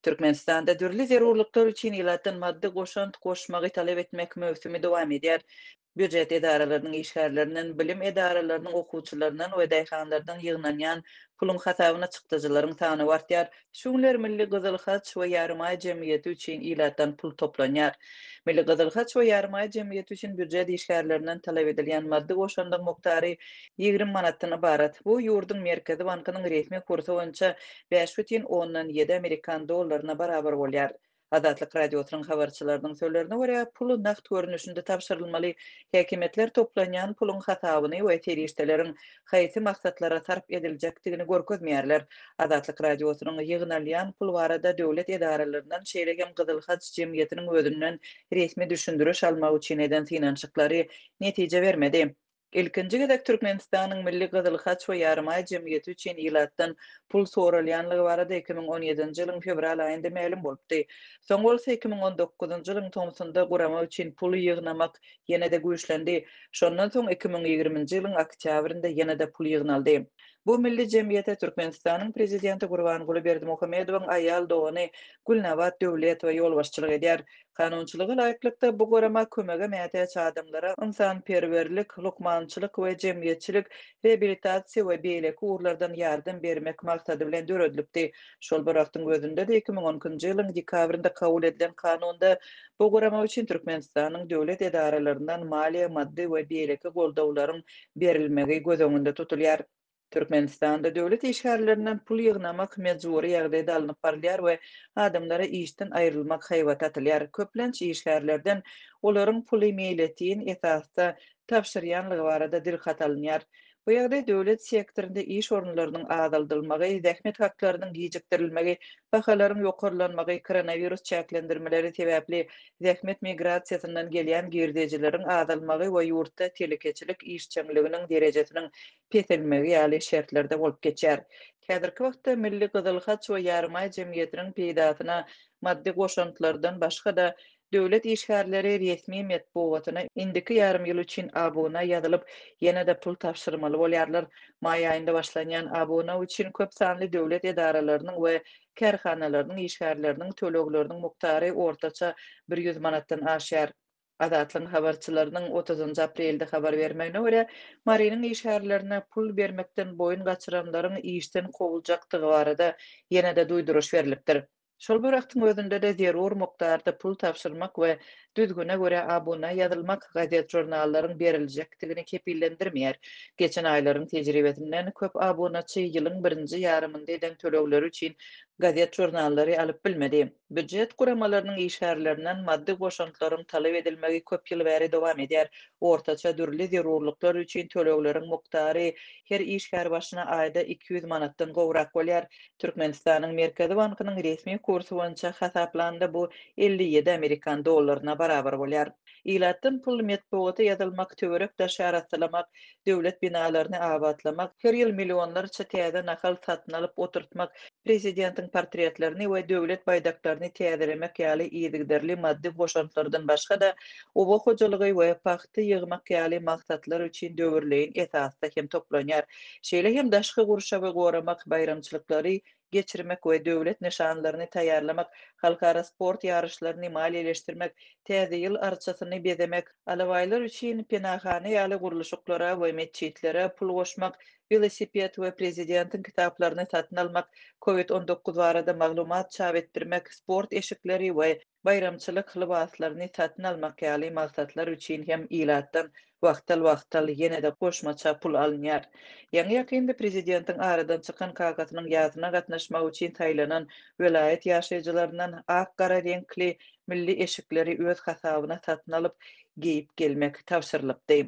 Türkmenistanda dürli zerurlyklar üçin ilatdan maddy goşant goşmagy talap etmek möwsümi dowam edýär. Býujet edaralarynyň işgärlerinden, bilim edaralarynyň okuwçylaryndan we daýhanlardan ýygnanýan puluň hasabyna çykdajylaryň sanawy artýar. Şu günler Milli Gyzyl Haç we Ýarymaý jemgyýeti üçin ilatdan pul toplanýar. Milli Gyzyl Haç we Ýarymaý jemgyýeti üçin býujet işgärlerinden talap edilýän maddy goşandyň mukdary 20 manatdan ybarat. Bu ýurduň Merkezi bankynyň resmi kursy boýunça 5,7 amerikan dollaryna barabar bolýar. Azatlyk Radiosynyň habarçylarynyň sözlerine görä, pul nagt görnüşinde tabşyrylmaly. Häkimiýetler toplanýan puluň hasabyny we serişdeleriň haýsy maksatlara sarp ediljekdigini görkezmeýärler. Azatlyk Radiosynyň ýygnalýan pul barada döwlet edaralaryndan, şeýle hem Gyzyl Haç jemgyýetiniň özünden resmi düşündiriş almak üçin eden synanyşyklary netije bermedi. Ilkinji gezek Türkmenistanyň Milli Gyzyl Haç we Ýarymaý jemgyýeti üçin ilatdan pul soralýanlygy barada 2017-nji ýylyň fewral aýynda mälim bolupdy. Soň bolsa 2019-njy ýylyň tomsunda gurama üçin pul ýygnamak ýene-de güýçlendi. Şondan soň 2020-nji ýylyň oktýabrynda ýene-de pul ýygnaldy. Bu milli jemgyýete Türkmenistanyň Prezidenti Gurbanguly Berdimuhamedowyň aýal dogany Gülnabat Döwletowa ýolbaşçylyk edýär. Kanunçylyga laýyklykda, bu gurama kömege mätäç adamlara ynsanperwerlik, lukmançylyk we jemgyýetçilik, reabilitasiýa we beýleki ugurlardan ýardam bermek maksady bilen döredilipdi. Şol bir wagtyň özünde-de 2012-nji ýylyň dekabrynda kabul edilen kanunda bu gurama üçin Türkmenistanyň döwlet edaralaryndan maliýe, maddy we beýleki goldawlaryň berilmegi göz öňünde tutulýar. Türkmenistanda döwlet işgärlerinden pul ýygnamak mejbury ýagdaýda alnyp barylýar we adamlara işden aýrylmak haýbaty atylýar. Köplenç işgärlerden olaryň puly meýletin esasda tabşyrýanlygy barada dilhat alynýar. Bu ýagdaý döwlet sektorynda iş orunlarynyň azaldylmagy, zähmet haklarynyň gijikdirilmegi, bahalaryň ýokarlanmagy, koronawirus çäklendirmeleri sebäpli zähmet migrasiýasyndan gelýän girdejileriň azalmagy we ýurtda telekeçilik işjeňliginiň derejesiniň peselmegi ýaly şertlerde bolup geçýär. Häzirki wagtda Milli Gyzyl Haç we Ýarymaý jemgyýetiniň peýdasyna maddy goşantlardan başga-da, döwlet işgärleri resmi metbugatyna indiki ýarym ýyl üçin abuna ýazylyp, ýene-de pul tabşyrmaly bolýarlar. Maý aýynda başlanýan abuna üçin köp sanly döwlet edaralarynyň we kärhanalarynyň işgärleriniň tölegleriniň mukdary ortaça 100 manatdan aşýar. Azatlygyň habarçylarynyň otuzynjy aprelde habar bermegine görä, Marynyň işgärlerine pul bermekden boýun gaçyranlaryň işden kowuljakdygy barada ýene-de duýduryş berlipdir. Şol bir wagtyň özünde-de zerur mukdarda pul tabşyrmak we düzgüne görä abuna ýazylmak gazet-žurnallaryň beriljekdigini kepillendirmeýär. Geçen aýlaryň tejribesinden köp abunaçy ýylyň birinji ýarymynda eden tölegleri üçin gazet-žurnallary alyp bilmedi. Býujet guramalarynyň işgärlerinden maddy goşantlaryň talap edilmegi köp ýyl bäri dowam edýär. Ortaça dürli zerurlyklar üçin tölegleriň mukdary her işgär başyna aýda 200 manatdan gowrak bolýar. Türkmenistanyň Merkezi bankynyň resmi kursy boýunça hasaplanda bu 57 amerikan dollaryna barabar bolýar. Ilatdan pul metbugata ýazylmak, töwerek-daşy arassalamak, döwlet binalaryny abatlamak, her ýyl millionlarça täze nahal satyn alyp oturtmak, prezidentiň portretlerini we döwlet baýdaklaryny täzelemek ýaly yzygiderli maddy goşantlardan başga-da, oba hojalygy we pagta ýygmak ýaly maksatlar üçin döwürleýin esasda hem toplanýar. Şeýle hem daşky gurşawy goramak, baýramçylyklary geçirmek we döwlet nyşanlaryny taýýarlamak, halkara sport ýaryşlaryny maliýeleşdirmek, Täze ýyl arçasyny bezemek, alabaýlar üçin penahana ýaly gurluşyklara we metjitlere pul goşmak, welosiped we prezidentiň kitaplaryny satyn almak, Covid 19 barada maglumat çap etdirmek, sport eşikleri we baýramçylyk lybaslaryny satyn almak ýaly maksatlar üçin hem ilatdan wagtal-wagtal ýene-de goşmaça pul alynýar. Ýaňy-ýakynda prezidentiň aradan çykan kakasynyň ýasyna gatnaşmak üçin saýlanan welaýat ýaşaýjylaryndan ak-gara reňkli milli eşikleri öz hasabyna satyn alyp, geýip gelmek tabşyrylypdy.